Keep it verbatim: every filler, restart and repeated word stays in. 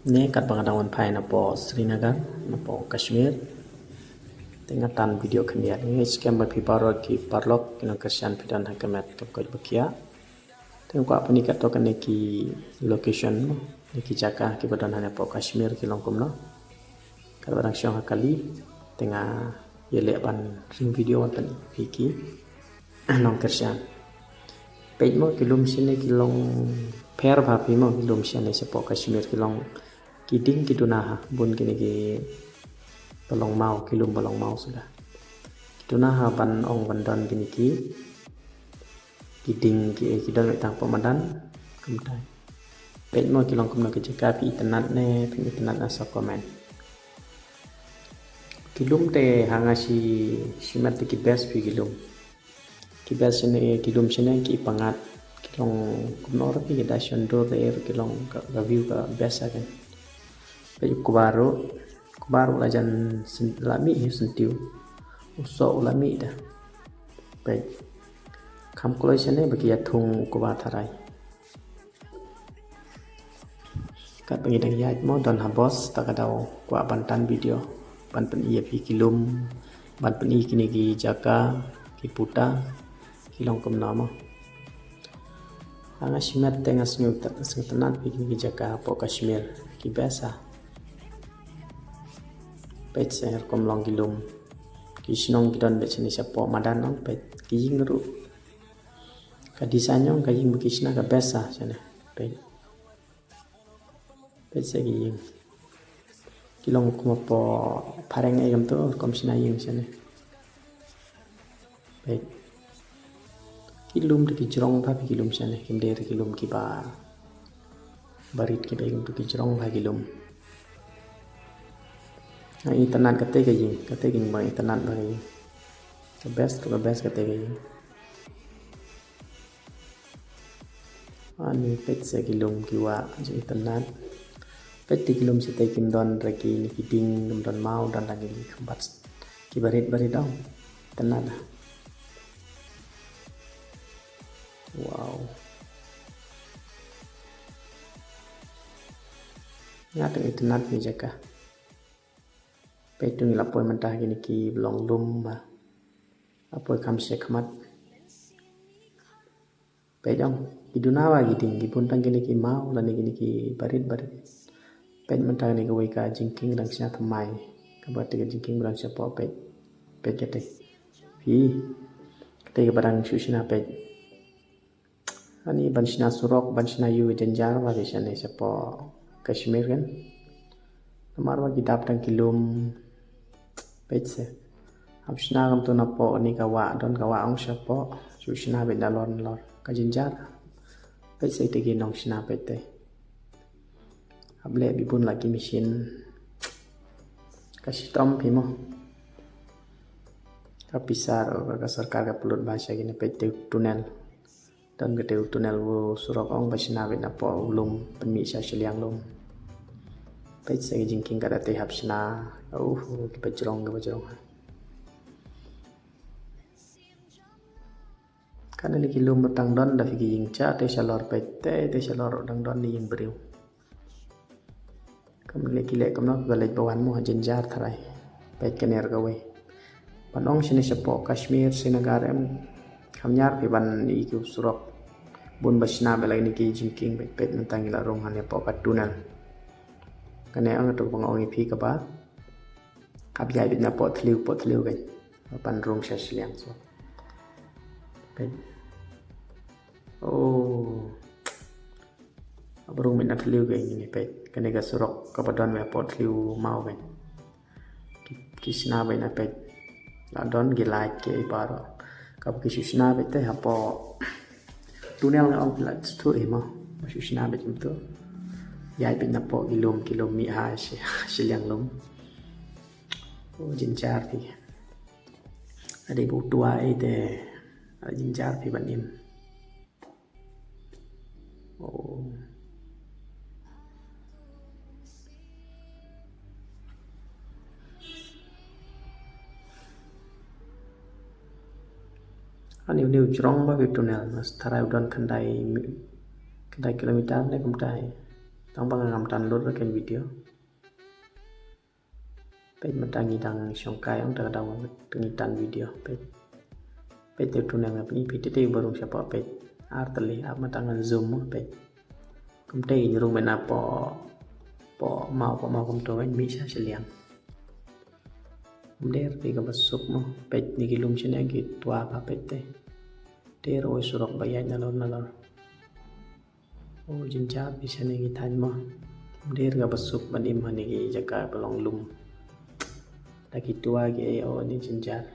Ne katba nga dang wan phai napoh Srinagar, napoh Kashmir. Te nga tan video khyndiat. Nga ngeit skhem ba phi baroh ki paralok ki nongkyrshan phi don ha ka met ka koit ba khiah. Te nga kwah pyni katto katne ki location, ne ki jaka kiba don ha napoh Kashmir ki long kumno. Katba dang shong ha kali, te nga ïaleh ban ring video ban pyni phi ki nongkyrshan. Peit mo, ki lum shane ki long pher bha phi mo, ki lum shane shapoh Kashmir ki long, ki ding ki duna ha bun kine ki ba long maw, ki lum ba long maw suda. Ki duna ha ban ong ban don kine ki, ki ding ki, ki don beit tang hapoh madan. Kumta. Peit mo, ki long kumno ki jaka, phi itynnad ne phim itynnad, sa comment. Ki lum te ha nga shi, shimet te ki best phi ki lum. Ki best shane, ki lum shane ki pyngngad. Ki long kumno ruh phi, ki da shon dur te ruh ki long ka, ka view ka best hakan. Peit u kba ruh, u kba ruh la jan syn-, la mih hi syntiew. U soh u la mih da. Peit. Kham kloi shane ba ki ïathung u kba tharai. Katba ngi dang ïaid mo, don ha bus, ta ka daw kwah ban tan video, ban pyni ïa phi ki lum, ban pyni kine ki jaka, ki puta, ki long kumno mo. Ha nga shimet te nga sngew ta-, sngewtynnad phi kine ki jaka hapoh Kashmir, ki best ha. Peit se rukom long ki lum. Ki shnong ki don beit shane shapoh madan, ong peit ki ïing ruh. Ka design jong ka ïing ba ki shna ka best sa shane. Peit. Peit se ki ïing. Ki long kum hapoh phareng ei kumto, rukom shna ïing shane. Peit. Ki lum te ki jrong bha phi ki lum shane, kim dei re ki lum kiba barit kiba ei kumto, ki jrong bha ki lum. Nga itynnad kata ka ïing, kata ka ïing ba itynnad bha ka ïing. Ka best, ka best kata ka ïing. Ani peit se ki lum ki wah, jong itynnad. Peit te ki lum shatei kim don re kine ki ding, kim don maw, don tang kine ki khymbat kiba rit barit dong. Itynnad. Wow. Nga te itynnad kine ki jaka. Peit, to ngi la poi mynta ha kine ki ba long lum ba la poi kham shakhmat. Peit jong, ki duna ba ki ding, ki bun tang kine ki maw lane kine ki barit barit. Peit mynta kane kawei ka jingkieng dang shna thymmai. Kaba te ka jingkieng ba dang shapoh, peit. Peit kate. Phi. Kate kaba dang shu shna, peit. Ani ban shna surok, ban shna ïew, jynjar bha phi shane shapoh Kashmir kan. Namar ba ki dap tang ki lum. Peit se. Hap shna kumto napoh kane ka wah, don ka wah ong shapoh. Shu shna beit nalor nalor. Ka jynjar. Peit se te ki nongshna, peit te. Hap leh beit bun la ki machine. Ka shitom phi mo. Ka pisa ruh ka sorkar ka pynlut bha sha kine, peit te u tunnel. Don kate u tunnel, u surok ong ba shna beit napoh u lum, pynmih sha shiliang lum. Peit se ki jingkieng ka da te hap shna. Uh, kiba jrong, kiba jrong ha. Kane ki lum ba tang don da phi ki ïing, sha te shalor, peit te, te shalor dang don ïing briew. Kam leh ki leh kumno kiba leit ba wan mo, ha jynjar tharai. Peit kane ruh kawei. Ban ong shane shapoh Kashmir, Srinagar em, kham ñiar phi ban i ki surok. Bun ba shna beit la kine ki jingkieng, peit, peit mynta ngi la rung hangne hapoh ka tunnel. Kane ong to ba nga ong ïa phi kaba hap ïaid beit napoh thliew, poh thliew kan. Ban rung sha shiliang so. Peit. Oh. Hap rung beit na thliew kan ine, peit. Kane ka surok kaba don beit hapoh thliew maw kan. Ki, ki shna beit na, peit. La don ki light ki ei baroh. Kaba ki shu shna beit te hapoh tunnel nga ong, la shu thuh hi mo. Shu shna beit kumto. Ïaid beit napoh ki lum, ki lum mih ha shi, shiliang lum. Oh, jynjar phi. Ade bu tua ei te. Jynjar phi ban im. Oh. Ani u, ni u jrong bha ki tunnel, mas tharai u don khyndai mi-, khyndai kilometer ne kumtai. Tang ba nga ngam tan lut ra ken video. Peit mynta ngi dang shong kai ong ta ka daw ngi tan video. Peit. Peit te tu nang peit te baru sha peit. Ar tali ap mynta ngan zoom mo peit. Kumte ngi rung mynta po po mau po mau kumto kan mi sha shiliang. Kumder te ka basuk mo peit ni ki lum shine ki twa ka peit te. Te roi surok ba ïaid nalor nalor. O jinjar pi shane ki thaiñ mo. Kumder ka basuk ban im ha ni ki jaka ba long lum. Da ki twa ki ai o ni jinjar.